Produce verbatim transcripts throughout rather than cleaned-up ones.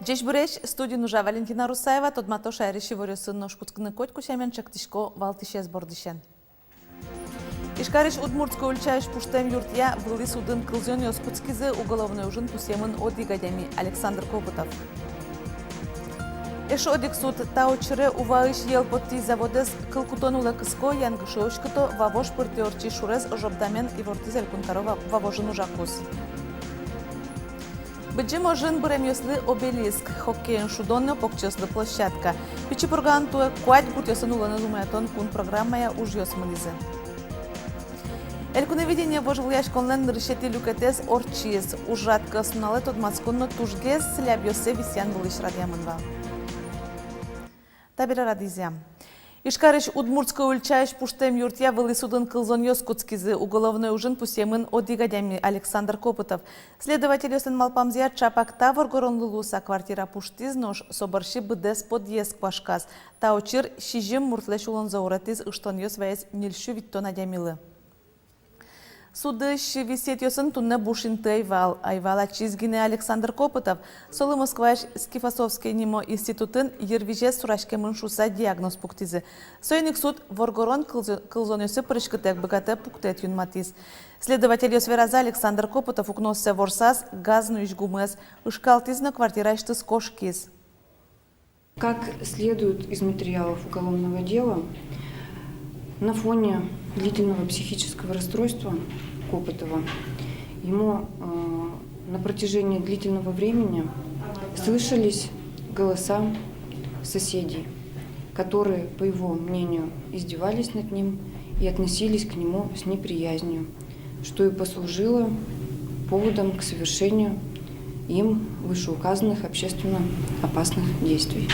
Ӟечбуресь! Студиын ужа Валентина Русаева. Тодмато шаерысь иворъёсын. Нош кутскыны котьку сямен чектӥсько валтӥсез бордысен. Ижкарысь Удмуртской ульчаысь пуштэм юртъя вылӥ судын кылзонъёс кутскизы. Уголовной ужын пусъемын одӥг адями — Александр Копытов. Эшшо одӥг суд. Та учыре Уваысь йӧл поттӥсь заводэз кыл кутон улэ кыско, янгыше уськыто. Вавож пыртӥ ортчись шурез ожобдамен ивортӥз Элькун каро Ва-, Вавожын ужакуз. Быдӟым ожын быремъёслы обелиск. Хоккейын шудон но покчиослы площадка. Пичи Пургаын туэ куать гуртъёсын улонэз умоятон кун программая ужъёс мынӥзы. Элькуновидение вожвылъяськонлэн нырысетӥ люкетэз ортчиз. Ужрад кӧснуналэ тодматскон но тужгес лябъёссэ висъян вылысь радъямын вал. Табере радызъя. Ижкарысь Удмуртской ульчаысь пуштэм юртъя вылӥ судын кылзонъёс кутскизы. Уголовной ужын пусъемын одӥг адями — Александр Копытов. Следовательёслэн малпамзыя, чапак та воргоронлы луыса квартира пуштӥз, нош со бӧрсьы быдэс подъезд куашказ. Та учыр сизьым муртлэсь улонзэ уратӥз, ыштонъёс ваиз ньыльсю витьтон адямилы. Судысь висъетъёсын туннэ буш инты ӧй вал. Ӧй вал ачиз гинэ Александр Копытов. Солы Москваысь Склифосовский нимо институтын йырвизез сураськемын шуыса диагноз пуктӥзы. Соин ик суд воргорон кылзо-, кылзонъёсы пыриськытэк быгатэ пуктэт юнматӥз. Следовательёс веразы, Александр Копытов укнооссэ ворсаз газ нуись гумыез, ышкалтӥз но квартираысьтыз кошкиз. Как следует из материалов уголовного дела, на фоне длительного психического расстройства Копытова ему, э, на протяжении длительного времени слышались голоса соседей, которые, по его мнению, издевались над ним и относились к нему с неприязнью, что и послужило поводом к совершению им вышеуказанных общественно опасных действий.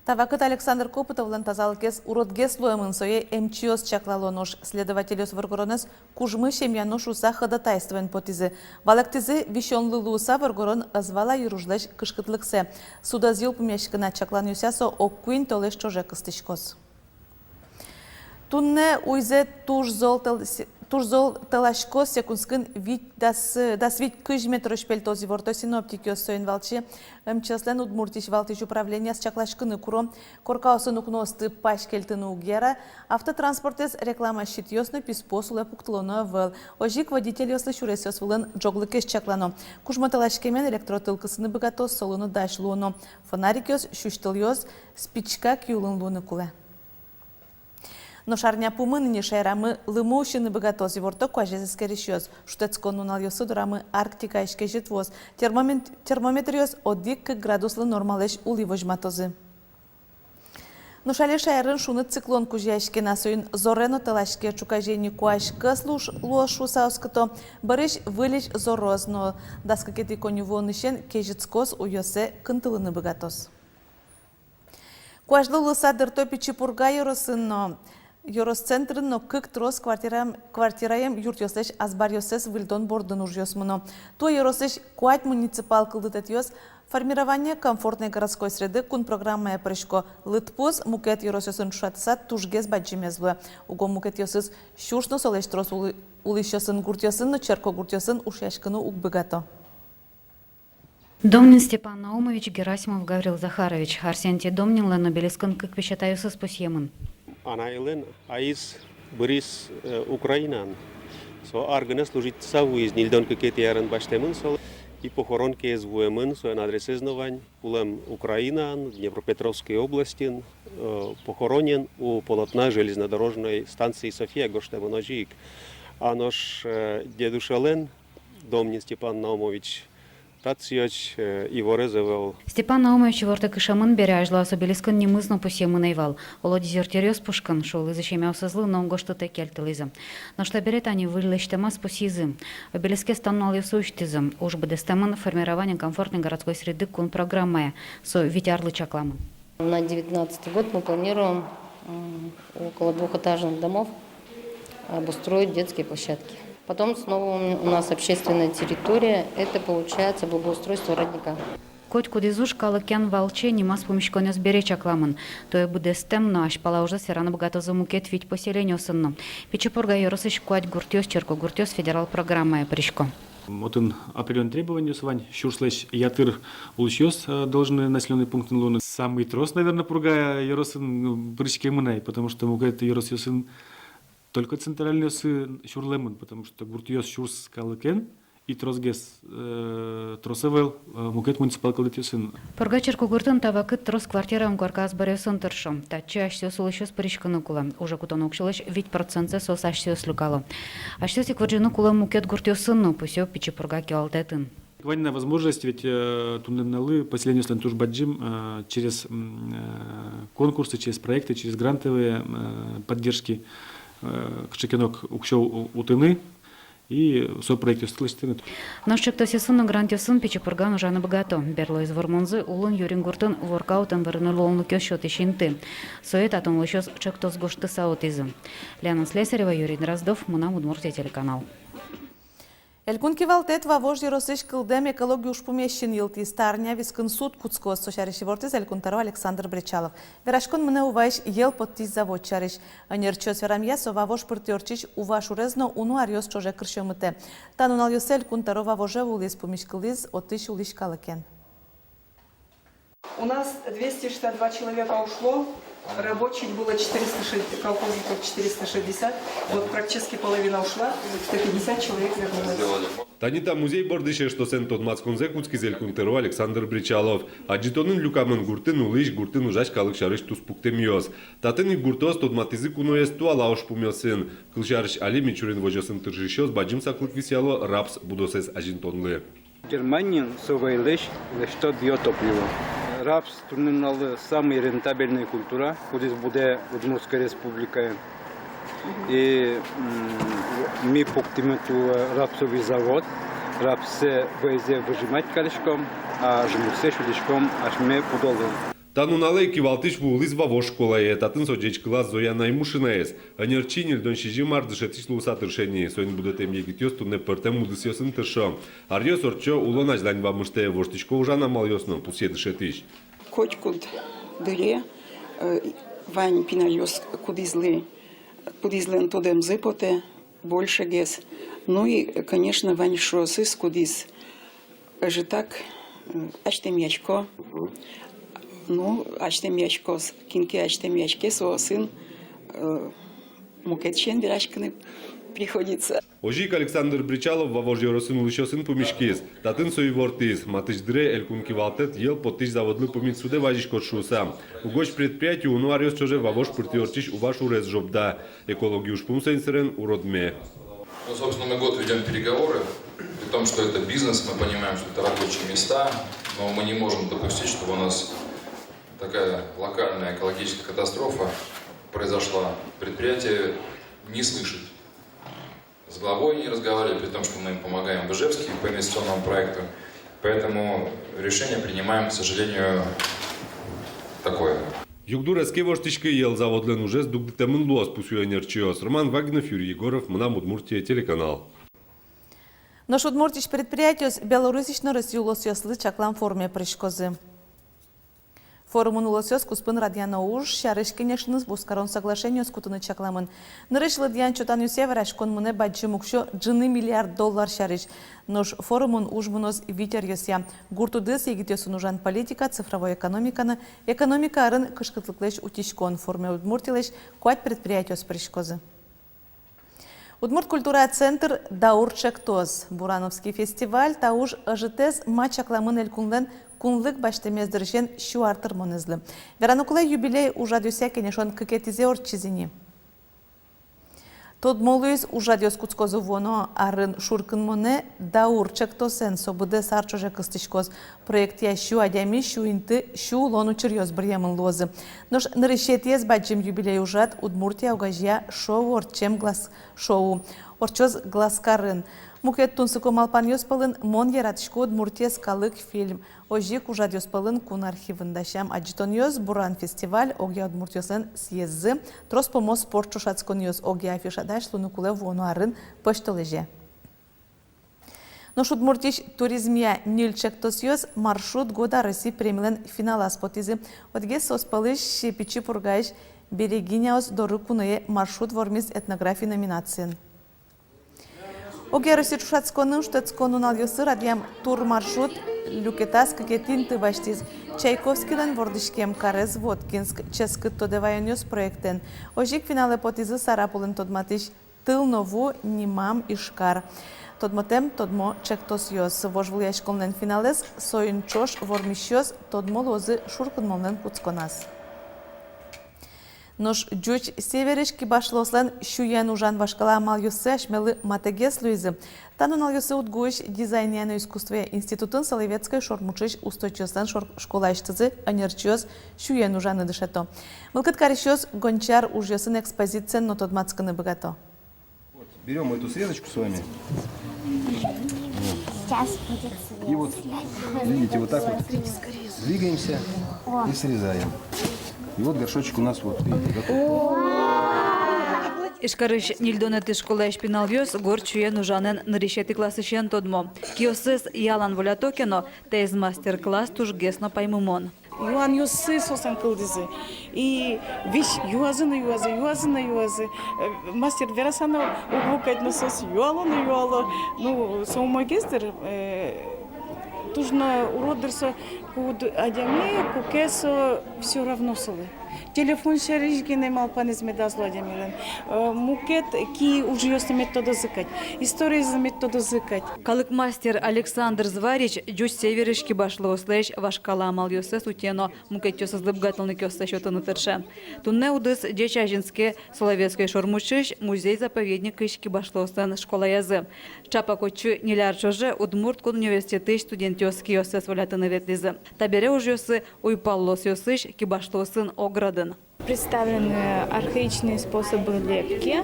Та вакытэ Александр Копытовлэн тазалыкез уродгес луэмын, сое эмчиос чаклало. Нош следовательёс воргоронэз кужмысь эмъяно шуыса ходатайствоен потӥзы. Валэктӥзы, висёнлы луыса воргорон ӧз вала йыружлэсь кышкытлыксэ. Суд ӧз йылпумъяськы на, чакланъёсъя, со ог куинь толэзь ӵоже кыстӥськоз. Туннэ уйзэ туж зол тӧл-, се-, туж зол тӧласькоз, секундскын вить, дас, дас вить, кызь метрозь пельтоз, иворто синоптикъёс. Соин валче МЧС-лэн Удмуртиысь валтӥсь управлениез чакласькыны куро. Коркаосын укноосты пась кельтыны уг яра, автотранспортэз реклама щитъёс но писпуос улэ пуктылоно ӧвӧл. Озьы ик водительёслы сюресъёс вылын ӝоглыкез чаклано. Кужмо тӧласькемен электротыл кысыны быгатоз, солы но дась луоно. Фонарикъёс, сюсьтылъёс, спичка киулын луыны кулэ. Нош арня пумын ини шаерамы лымы усьыны быгатоз, иворто куазез эскерисьёс. Шутэтскон нуналъёсы дорамы Арктикаысь кезьыт вуоз. Термомет-, термометръёс одӥг-кык градуслы нормалэсь улӥ возьматозы. Нош али шаерын шуныт циклон кузёяське на, соин зоре но тӧлаське. Ӵуказе ини куазь кӧс луоз, луоз шуыса оскыто. Бӧрысь выльысь зороз, но дас кыкетӥ коньывуонысен кезьытскоз, уйёссэ кынтылыны быгатоз. Куазьлы луыса дырто Пичи Пурга ёросын но, ёрос центрын но кык трос квартираем, квартираем юртъёслэсь азбаръёссэс выльдон бордын ужъёс мыно. Туэ ёросысь куать муниципал кылдытэтъёс «Формирование комфортной городской среды» кун программае пырисько. Лыдпус мукет ёросъёсын ӵошатыса тужгес бадӟымез луэ. Уго мукетъёсыз сюрс но солэсь трос улӥ-, улӥсьёсын гуртъёсын но черкогуртъёсын ушъяськыны уг быгато. Домнин Степан Наумович, Герасимов Гаврил Захарович. Арсентий Домнинлэн обелискын кык песятайёсыз пусъемын. Анайлэн аиз быриз, э, Украинаын. Со ар гинэ служитьтыса вуиз, ньыльдон кыкетӥ арын басьтэмын солы. И похоронкаез вуэмын, солэн адресэз но вань. Кулэм Украинаын, Днепропетровской областьын, э, похоронен у полотна железнодорожной станции София гожтэмын озьы ик. А нош, э, дедушалэн Домнин Степан Наумович татчыозь, э, иворез ӧвӧл. Степан Наумович ивортэк ышемын бере, азьло ас обелискын нимыз но пусъемын ӧй вал. Оло, дезертиръёс пушкын, шуылӥзы семьяосызлы, но гожтытэк кельтылӥзы. Нош табере тани выль лэсьтэмаз пусйизы. Обелискез та нуналъёсы усьтӥзы. Уж быдэстэмын «Формирование комфортной городской среды» кун программая. Со вить арлы чакламын. На девятнадцатый год мы планируем, м, около двухэтажных домов обустроить детские площадки. Потом снова у нас общественная территория, это получается благоустройство родника. Котькудӥз уж калыкен валче, нимаз пумиськонъёс бере чакламын. Туэ быдэстэм но азьпала ужез вераны быгатозы мукет вить поселениосын но. Пичи Пурга ёросысь куать гуртъёс «Черкогуртъёс» федерал программае пырисько. Отын определённый требованиос вань, сюрслэсь ятыр улӥсьёс, э, должны населённый пунктын луыны. Самый трос, наверное, Пурга ёросын, м, пыриськемын ай, потому что мукет ёросъёсын только центральнойёсы сюрлемын, потому что гуртъёс сюрс калыкен, и тросгес, э, трос ӧвӧл, э, мукет муниципал кылдытэтъёсын. Пурга черкогуртын та вакытэ трос квартираын корка азбаръёсын тыршо. Татчы асьсэос улӥсьёс пыриськыны кулэ. Уже кутоно уксёлэсь вить процентсэ соос асьсэос люкало. Асьсэос ик вырӟыны кулэ мукет гуртъёсын но, пусъё Пичи Пурга кивалтэтын. Вань на возможность ведь, э, туннэ нуналлы поселениослэн туж бадӟым, э, через, м, э, конкурсы, через проекты, через грантовые, э, поддержки, э, кыӵе ке но уксё у-, утыны. И со проектъёсты лэсьтыны. Нош чектосъёсын но грантъёсын Пичи Пургаын ужаны быгато. Берлоез вормонзы Улын Юрин гуртын воркаутэн вырыны луонлыкъёс сётӥсь инты. Сое татын улӥсьёс чектос гожтыса утӥзы. Лена Слесарева, Юрий Дроздов, «Мынам Удмуртие» телеканал. Элькун кивалтэт Вавож ёросысь кылдэм экологи ужпумез синйылтӥз. Та арня вискын суд кутскоз. Со сярысь ивортӥз Элькун тӧро Александр Бречалов. Вераськон мынэ Уваысь йӧл поттӥсь завод сярысь. Ӧнерчиос верамъя, со Вавож пыртӥ ортчись Ува шурез но уно аръёс ӵоже кырсьёмытэ. Та нуналъёсы Элькун тӧро Вавоже вуылӥз, пумиськылӥз отысь улӥсь калыкен. У нас двести шестьдесят два человека ушло, рабочих было четыреста шестьдесят, колхозников четыреста шестьдесят, вот практически половина ушла, сто пятьдесят человек вернулось. Тани та музей бордысь эштосэн тодматсконзэ кутскиз Элькун тӧро Александр Бречалов. Адӟытонын люкамын гуртын улӥсь, гуртын ужась калык сярысь туспуктэмъёс. Татын ик гуртоос тодматӥзы куноез туала ужпумъёсын. Кылсярысь, али Мичурин возёсын тыршисьёс бадӟым саклык висъяло рапс будосэз азинтонлы. Германиын со вӧйлэсь лэсьто биотопливо. Рапс туннэ нуналлы самый рентабельный культура, кудӥз будэ Удмуртской Республикаын. И, м, ми пуктӥмы туэ рапсовый завод, рапссэ вӧйзэ выжимать кариськом, а жмурсэ сюдӥськом асьме пудолы. Та нуналэ кивалтӥсь вуылӥз Вавож школае, татын со ӟечкылаз Зоя Наймушинаез. Ӧнерчи ньыльдон сизьым ар дышетӥсь луыса тырше ни, соин будэтэм егитъёс туннэ пӧртэм удысъёсын тыршо. Аръёс ортчо, улон азьлань вамыштэ, воштӥсько ужан амалъёс но, пусъе дышетӥсь. Котькуд дыре, э, вань пиналъёс, кудӥзлы, кудӥзлэн тодэмзы потэ большегес. Ну и, конечно, вань шуосыз, кудӥз ӧжытак, э, азьтэмъясько. Ну, азьтэмъяськоз, кин ке азьтэмъяське, соосын, э, мукет сямен вераськыны приходится. Озьы ик Александр Бречалов Вавож ёросын улӥсьёсын пумиськиз. Татын со ивортӥз, матысь дыре Элькун кивалтэт йӧл поттӥсь заводлы пумит судэ вазиськоз шуыса. Угось предприятие уно аръёс ӵоже Вавож пыртӥ ортчись Ува шурез жобда. Экологи ужпум соин сэрен уродме. Ну, собственно, мы год ведём переговоры, при том, что это бизнес, мы понимаем, что это рабочие места, но мы не можем допустить, чтобы у нас такая локальная экологическая катастрофа произошла. Предприятие не слышит. С главой не разговаривали, при том, что мы им помогаем в Ижевске по инвестиционному проекту. Поэтому решение принимаем, к сожалению, такое. Югдур ӧз ке воштӥськы, йӧл заводлэн ужез дугдытэмын луоз, пусъё ӧнерчиос. Роман Вагинов, Юрий Егоров, «Мынам Удмуртие» телеканал. Нош Удмуртиысь предприятиос Белоруссиысь но Россиысь улосъёслы чаклам форуме пыриськозы. Форумын улосъёс куспын радъяно уж сярысь кенешыны вузкарон соглашениос кутыны чакламын. Нырысь лыдъян-чотанъёсъя вераськон мынэ бадӟым уксё, ӝыны миллиард доллар сярысь. Нош форумын уж мыноз вить ӧръёсъя: гурт удыс, егитъёсын ужан политика, цифровой экономика но экономика арын кышкытлыклэсь утиськон. Форуме Удмуртилэсь куать предприятиос пыриськозы. Удмурт культура центр «Даур» ӵектос. Бурановский фестиваль — та уж ӧжытэз, ма чакламын Элькунлэн кунлык басьтэмез дырысен сю ар тырмонэзлы. Верано кулэ, юбилей ужрадъёсъя кенешон кыкетӥзэ ортчиз ини. Тодмо луиз, ужрадъёс кутскозы вуоно арын шуркынмонэ «Даур» ӵектосэн. Со быдэс ар ӵоже кыстӥськоз. Проектъя сю адями, сю инты, сю улон учыръёс быръемын луозы. Нош нырысетӥез бадӟым юбилей ужрад Удмуртия огазея шоу ортчем глаз-, шоу ортчоз Глазкарын. Мукет тунсыко малпанъёс пӧлын «Мон яратӥсько Удмуртиез» калык фильм. Озьы ик ужрадъёс пӧлын кун архивын дасям адӟытонъёс, «Буран» фестиваль, огъя удмуртъёслэн съездзы, трос пумо спорт ӵошатсконъёс. Огъя афиша дась луыны кулэ вуоно арын пӧсьтолэзе. Нош Удмуртиысь туризмъя ньыль чектосъёс «Маршрут года» Россия премилэн финалаз потӥзы. Одӥгез соос пӧлысь Пичи Пургаысь «Берегиняос доры куное» маршрут вормиз этнографи номинациын. Огъяроссиысь ӵошатсконын шутэтскон нуналъёсы радъям турмаршрут люкетаз кыкетӥ инты басьтӥз. Чайковскийлэн вордӥськем карез Воткинск, ческыт тодэ ваёнъёс проектэн. Озьы ик финалэ потӥзы Сарапулэн тодматӥсь «Тыл но ву» нимам Ижкар. Тодмотэм тодмо чектосъёс. Вожвылъяськонлэн финалэз соин ӵош вормисьёс тодмо луозы шуркынмонлэн кутсконаз. Нош ӟуч северысь кибашлыослэн сюен ужан вашкала амалъёссы асьмелы матэгес луизы. Та нуналъёсы УдГУысь дизайнъя но искусствоя институтын Соловецкой шормуӵысь усточиослэн шор-, школаысьтызы ӧнерчиос сюен ужаны дышето. Мылкыд карисьёс гончар ужъёсын экспозициен но тодматскыны быгато. Берём эту срезочку с вами. Сейчас будет срез. И вот, видите, вот так вот двигаемся и срезаем. И вот горшочек у нас, вот, видите, готов. Ижкарысь ньыльдонэтӥ школаысь пиналъёс горд сюен ужанэн нырысетӥ классысен тодмо. Киоссэс ялан волято ке но, таиз мастер-класс тужгес но паймымон. Юанъёссы соослэн кылдӥзы. И весь юазы но юазы, юазы но юазы. Э, мастер вераса но уг вуы кадь, но соос юало но юало. Ну, со умойгес дыр, э, туж но урод дыр со, куд адями, куке со всё равно солы. Телефон сярысь гинэ малпанэз медаз лу адямилэн. Э, мукет ки ужъёсты мед тодозы кадь, историзы мед тодозы кадь. Калык мастер Александр Зварич ӟуч северысь кибашлыослэсь вашкала амалъёссэс утьыны, мукетъёсызлы быгатонлыкъёссэ сётыны тырше. Туннэ удыс ӟеч азинске Соловецкой шормуӵысь музей-заповедникысь кибашлыослэн школаязы. Ӵапак отчы ньыль ар ӵоже Удмурт кун университетысь студентъёс киоссэс волятыны ветлӥзы. Табере ужъёссы уйпал улосъёсысь кибашлыосын ог радын. Представлены архаичные способы лепки.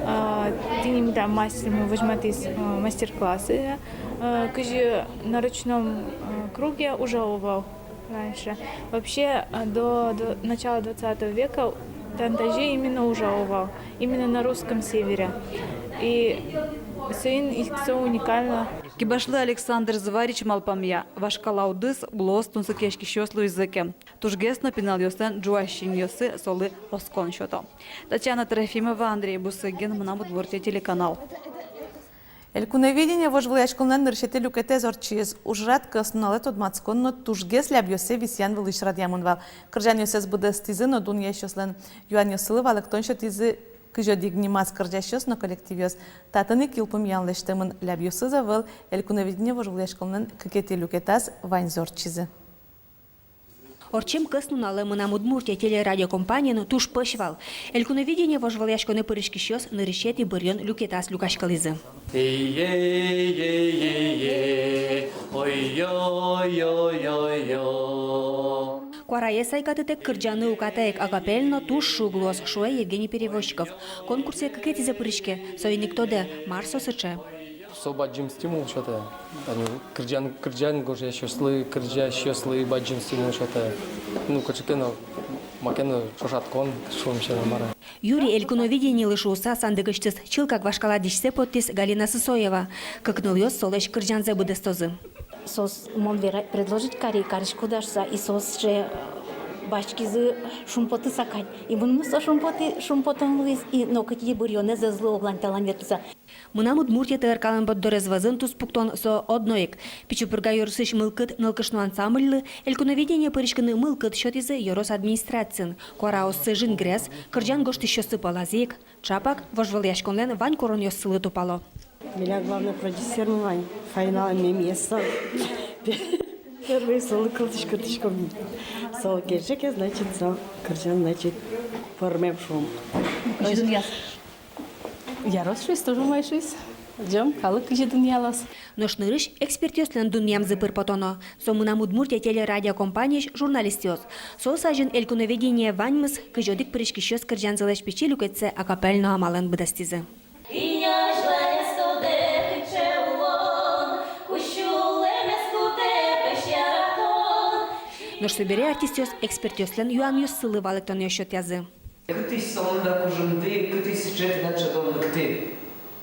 А, тӥни меда мастермы возьматӥз, а, мастер-классы, а, кызьы на ручном, а, круге ужало вал раньше. Вообще, а, до, до начала двадцатого века тани тазьы именно ужало вал, именно на русском севере. И соин ик со уникально. Кибашлы Александр Зварич малпамъя, вашкала удыс улос тунсыкъяськисьёс луизы ке, тужгес но пиналъёслэн ӝуась синъёссы солы оскон сёто. Татьяна Трофимова, Андрей Бусыгин, «Мынам Удмуртие» телеканал. «Элькуновидение» вожвылъяськонлэн нырысетӥ люкетэз ортчиз. Ужрад кӧснуналэ тодматскон но тужгес лябъёссэ висъян вылысь радъямын вал. Кырӟанъёссэс быдэстӥзы но дунъясьёслэн юанъёссылы валэктон сётӥзы кызь одӥг нимаз кырӟасьёс но коллективъёс. Татын ик йылпумъян лэсьтэмын: лябъёсыз ӧвӧл, «Элькуновидение» вожвылъяськонлэн кыкетӥ люкетаз ваньзы ортчизы. Ортчем кӧснуналэ «Мынам Удмуртие» телерадиокомпаниын туж пӧсь вал. «Элькуновидение» вожвылъяськонэ пыриськисьёс нырысетӥ быръён люкетаз люкаськылӥзы. Эй-ей-ей-ей-ей, ой-ой-ой-ой-ой. Куарае сайкатытэк кырӟаны уката ик акапельно туж шуг луоз, шуэ Евгений Перевозчиков. Конкурсэ кыкетӥзэ пыриське, соин ик тодэ, мар со сыӵе. Со бадӟым стимул сётэ. Тани кырӟан, кырӟан гожъясьёслы, кырӟасьёслы бадӟым стимул сётэ. Ну, кыӵе ке но, маке но ӵошатскон, шуом сяна, мар-а. Юри «Элькуновидениелы» шуыса сандыкысьтыз чылкак вашкала дӥсьсэ поттӥз Галина Сысоева. Кык нылъёс солэсь кырӟанзэ быдэстозы. Соос, мон вера-, предложить кари, кариськод-а шуса, и соос сыӵе басьтӥзы шумпотыса кадь. И мыным но со шумпотӥ-, шумпотон луиз, и нокытӥ быръёнэз ӧз лу оглань-талань ветлыса. «Мынам Удмуртие» ТРК-лэн борддорез вӧзын туспуктон со одно ик. Пичи Пурга ёросысь «Мылкыд» нылкышно ансамбльлы «Элькуновидение» пыриськыны мылкыд сётӥзы ёрос администрациын. Куараоссы жингрес, кырӟан гожтӥсьёссы пӧлазы ик. Ӵапак вожвылъяськонлэн вань куронъёссылы тупало. Милям главный продюсермы вань, Фаина, мемиез со. Первый солы кылзӥсько, кылзӥськом. Со кельше ке, значит, со кырӟан, значит, пӧрмем, шуом. Кызьы дунъяз? Ярос шуиз, туж умой шуиз. Адӟом, калык кызьы дунъялоз. Нош нырысь экспертъёслэн дунъямзы пыр потоно. Со «Мынам Удмуртие» телерадиокомпаниысь журналистъёс. Соос азьын «Элькуновидение» ваньмыз, кызь одӥг пыриськисьёс кырӟанзылэсь пичи люкетсэ акапельно амалэн быдэстӥзы. Нош собере артистъёс экспертъёслэн юанъёссылы валэктонъёс сётъязы. Кытысь со мында кужымды, кытысь сыӵе тынад шӧдон лыктэ?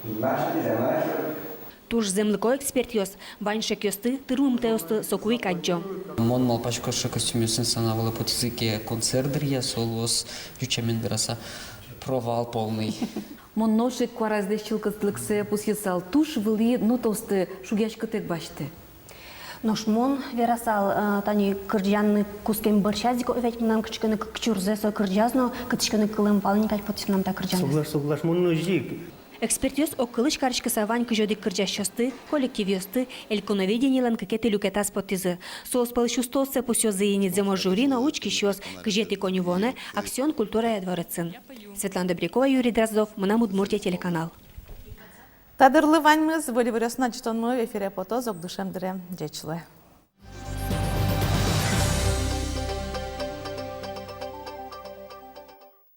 Машинаен, машинаен. Туж зэмлыко экспертъёс, вань шекъёсты, тырмымтэосты соку ик адӟо. Мон малпасько, что костюмъёсын сцена вылэ потӥзы ке концерт дыръя, со луоз, ӟуч сямен вераса, провал полный. Мон нош ик куараздэс чылкытлыксэ пусйысал, туж вылӥ нотаосты шугъяськытэк басьтэ. Нош мон верасал, э, тани кырӟаны кутскем бӧрсьаз ик, о, ведь мынам кытысь ке но кык чурзэ со кырӟаз но, кытысь ке но кылэм вал ни кадь потӥз мынам та кырӟанэз. Соглаш, соглаш, мон но озьы ик. Экспертъёс огкылысь кариськыса вань кызь одӥг кырӟасьёсты, коллективъёсты Элькуновидениелэн кыкетӥ люкетаз поттӥзы. Соос пӧлысь устооссэ пусйозы ини зэмос жюри но учкисьёс кызетӥ коньывуонэ «Аксион» культурая дворецын. Светлана Добрякова, Юрий Дроздов, «Мынам Удмуртие» телеканал. Та дырлы ваньмыз. Выль иворъёсын адӟытонмы эфире потоз ог дышем дыре. Ӟеч луэ.